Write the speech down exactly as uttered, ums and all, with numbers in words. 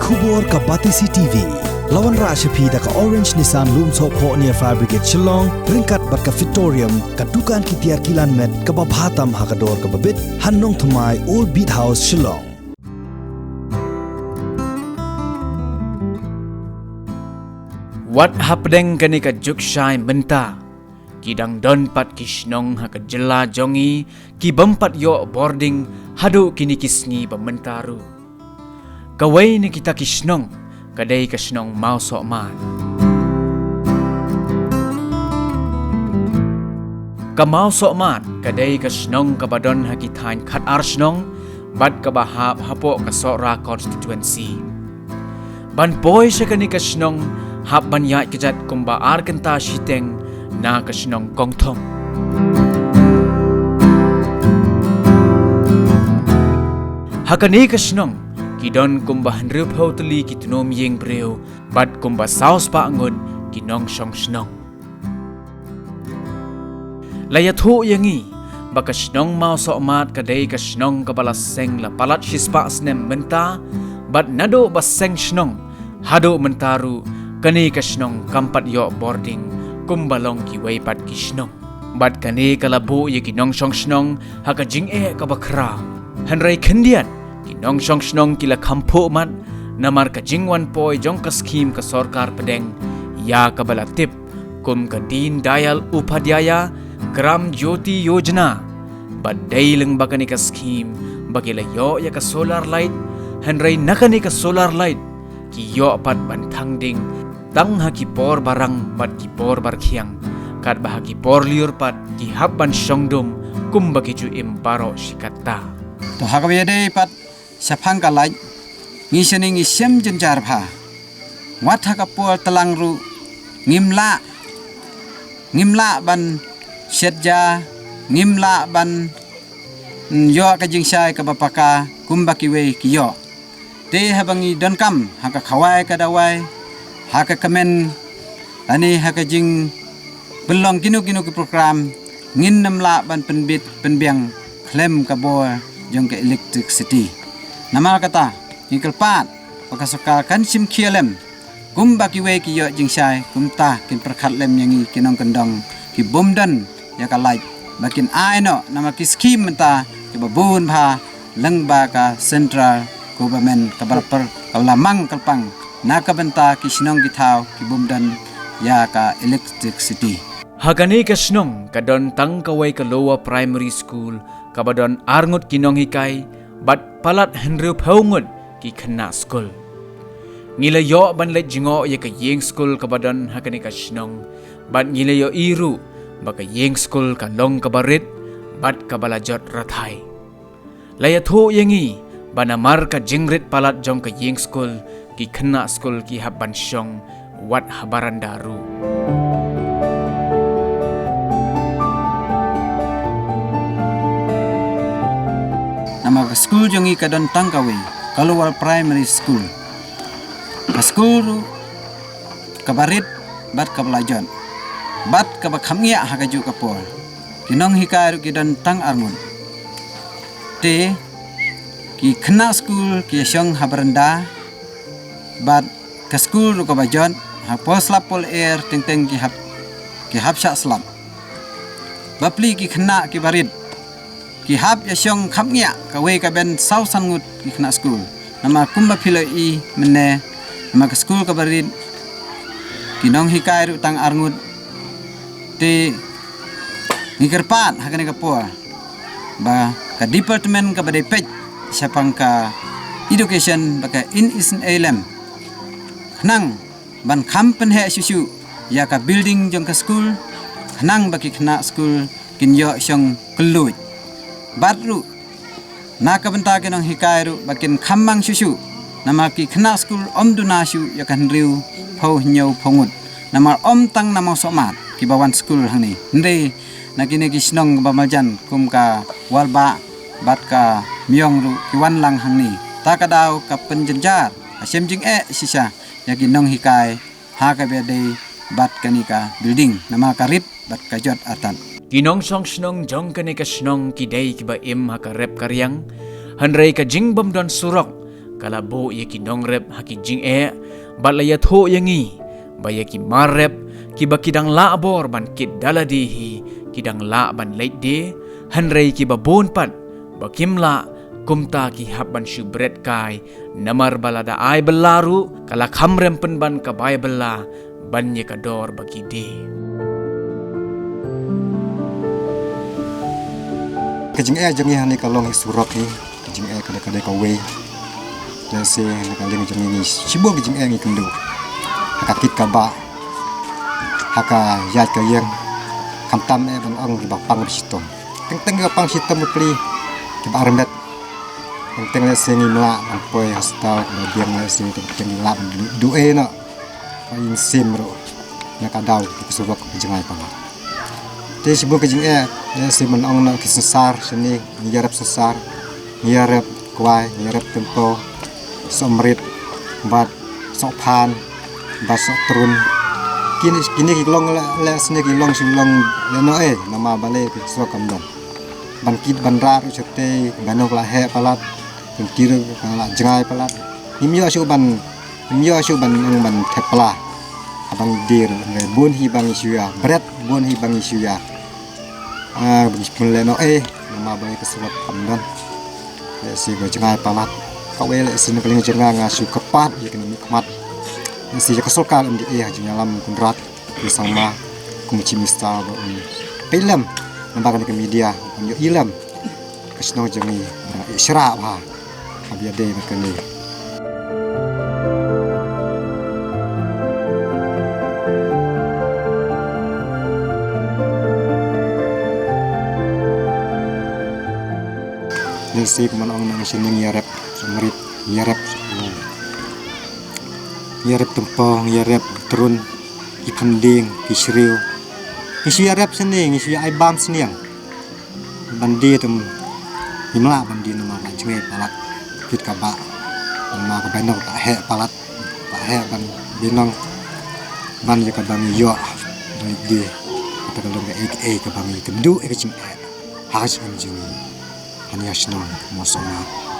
Khubor ka Batesi T V. La wanrah sha phi da ka Orange Nissan Lumsohphoh near Fire Brigade Shillong, ryngkat bad ka Fitorium, ka dukan ki tiar kilan met kaba bha tam ha ka dor kaba bit, ha Nongthymmai Old Beat House Shillong. Wat hapdeng kane ka juk shai mynta, ki dang don pat ki shnong ha ka jylla jong ngi, ki bym pat ïoh bording haduh kine ki sngi ba mynta ruh. Kawei na kita ki shnong ka dei ka shnong Mawsohmat. Ka Mawsohmat ka dei ka shnong kaba don ha ki thaiñ khatar shnong bad kaba hap hapoh ka Sohra constituency. Ban poi sha kane ka shnong hap ban ïaid kjat kumba ar kynta shiteng na ka shnong Kongthong. Ha kane ka shnong ki don kumba hynriewphew tylli ki tnum ïing briew bad kumba saw spah ngut ki nongshong shnong. La ïathuh ïa ngi ba ka shnong Mawsohmat ka dei ka shnong kaba la seng la palat shispah snem mynta, bad naduh ba seng shnong haduh mynta ruh kane ka shnong kam pat ïoh bording kumba long kiwei pat ki shnong. Bad kane ka la buh ïa ki nongshong shnong ha ka jingeh kaba khraw. Hynrei khyndiat ki nongshong shnong ki la kham phuh mat, namar ka jingwan poi jong ka skhim ka sorkar pdeng ïa kaba la tip kum ka Deen Dayal Upadhyaya Gram Jyoti Yojana. Bad dei lyngba kane ka skhim ba ki la ïoh ïa ka solar light, hynrei na kane ka solar light ki ïoh pat ban thang ding tang ha ki por ba rang bad ki por ba rkhiang, katba ha ki por lyiur pat ki hap ban shong dum kumba ki ju im baroh shi katta. To ha kaba ïadei pat shaphang ka light, ngi shane ngi shem jynjar bha. Wat ha ka por tlang ruh ngim lah, ngim lah ban shet ja, ngim lah ban, mm, ïoh ka jingshai kaba paka kumba kiwei ki ïoh. Te haba ngi donkam ha ka khawai ka dawai, ha ka kmen, lane ha ka jingpynlong kino kino ki program, ngin nym lah ban pynbit pynbiang khlem ka bor jong ka electricity. Namar kata ngi kyrpad ba ka sorkar kan shim khia lem, kumba kiwei ki ïoh jingshai, kumta kin pyrkhat lem ïa ngi ki nongkyndong ki bym don ïa ka light ba kin ai noh, namar ki skhim mynta kiba bun bha lyngba ka central government kaba la pyrkhat, kaba la mang kyrpang na ka bynta ki shnong ki thaw ki bym don ïa ka electricity. Ha kane ka shnong ka don tang kawei ka lower primary school kaba don arngut ki nonghikai bad palat hynriewphew ngut ki khynnah skul. Ngi la ïoh ban leit jngoh ïa ka ïing skul kaba don ha kane ka shnong, bad ngi la ïohi ruh ba ka ïing skul ka long kaba rit bad kaba la jot rathai. La ïathuh ïa ngi ba namar ka jingrit palat jong ka ïing skul, ki khynnah skul ki hap ban shong wat ha baranda ruh. Namar ka skul jong ngi ka don tang kawei, ka Lower Primary School. Ka skul ruh kaba rit bad kaba la jot bad kaba kham ngiah ha kajuh ka por. Ki nonghikai ruh ki don tang arngut. Te ki khynnah skul ki shong ha baranda, bad ka skul ruh kaba jot, ha por slap por lyer teng teng ki hap, ki hap shah slap. Bapli ki khynnah kiba rit ki hap ïa shong kham ngiah, kawei ka ben saw san ngut ki khynnah skul. Namar kumba phi la ïohi mynne, namar ka skul kaba rit, ki nonghikai ruh tang arngut. Te ngi kyrpad ha kane ka por ba ka department kaba dei peit shaphang ka education, ba ka in isn't alem, khnang ban kham pynheh shuh shuh ïa ka building jong ka skul, khnang ba ki khynnah skul kin ïoh shong kylluid. Bad ruh na ka bynta ki nonghikai ruh ba kin kham mang shuh shuh, namar ki khynnah skul ym duna shuh ïa ka hynriewphew hynñiewphew ngut. Namar ym tang na Mawsohmat kiba wan skul hangne, hynrei na kine ki shnong ba marjan kum ka Warbah bad ka Miong ruh ki wan lang hangne. Ta ka daw ka pynjynjar, ka shem jingeh shisha ïa ki nonghikai ha kaba ïadei bad kane ka building, namar ka rit bad ka jot artat. Ki nongshong shnong jong kane ka shnong ki dei kiba im ha ka rep ka riang, hynrei ka jingbym don surok ka la buh ïa ki nongrep ha ki jingeh, bad la ïathuh ïa ngi ba ïa ki mar rep kiba ki dang lah bor ban kit da lade hi, ki dang lah ban leit die, hynrei kiba bun pat ba kim lah, kumta ki hap ban shu bret kai, namar ba lada ai bylla ruh ka la kham rem pynban ka bai bylla ban ïa ka dor ba ki die. Ka jingeh jong ngi hangne ka long hi surok hi, ka jingeh ka dei, ka dei kawei. Lehse na ka liang jong ngi shibun ka jingeh ngi kynduh ha ka kit ka bah, ha ka ïaid ka ïeng, khamtam eh ban ong kiba pang ba shitom. Teng teng kiba pang shitom bapli, kiba armet. Teng teng lehse ngim lah ban poi hospital, ba biang lehse teng teng lah ban duh, duh eh noh. Ba ïing sim ruh na ka daw ka surok ka jngai palat. Te shibun ka jingeh, lehse ban ong noh ki synsar shane, ngi ïarep synsar, ngi ïarep kwai, ngi ïarep tympew, sohmrit, bad sohphan, bad sohtrun. Kine, kine ki long leh, leh shane ki long shu long lehnoh eh, namar balei ka surok kam don. Ban kit ban rah ruh shatei, ban ong ka la heh palat, ban kit ruh ka la jngai palat. Ngim ïoh shuh ban, ngim ïoh shuh ban ong ban thep pla. Haba ngi die ruh, ngi bun hi ba ngi shu ïa bret, bun hi ba ngi shu ïa, ah, ba ngi shu pynlehnoh eh, namar ba ka surok kam don. Lehse ka jngai palat. Kawei lehse na ka liang jong nga nga shu kyrpad ïa kane ka mihkhmat. Lehse ïa ka sorkar M D A ha jingïalam Conrad K Sangma kum u Chief Minister ba un peit lem namar kane ka media, un ïohi lem ka shnong jong ngi ba nga ïa shrah bha. Haba ïadei bad kane. Lehse kumba ong nang shane ngi ïarep sohmrit, ngi ïarep, ngi ïarep tympew, ngi ïarep trun, ki phandieng, ki shriew. Ngi shu ïarep shane, ngi shu ïa ai bam sniang. Ban die te ngim lah ban die namar ka jngai palat, kit ka bah. Namar ka bainong ka heh palat, ka heh ban bainong. Ban ïa kaba ngi ïoh ban die, kata ka long kaei kaei kaba ngi kynduh ïa ka jingeh ha ka jingim jong ngi. Hangne ha shnong Mawsohmat.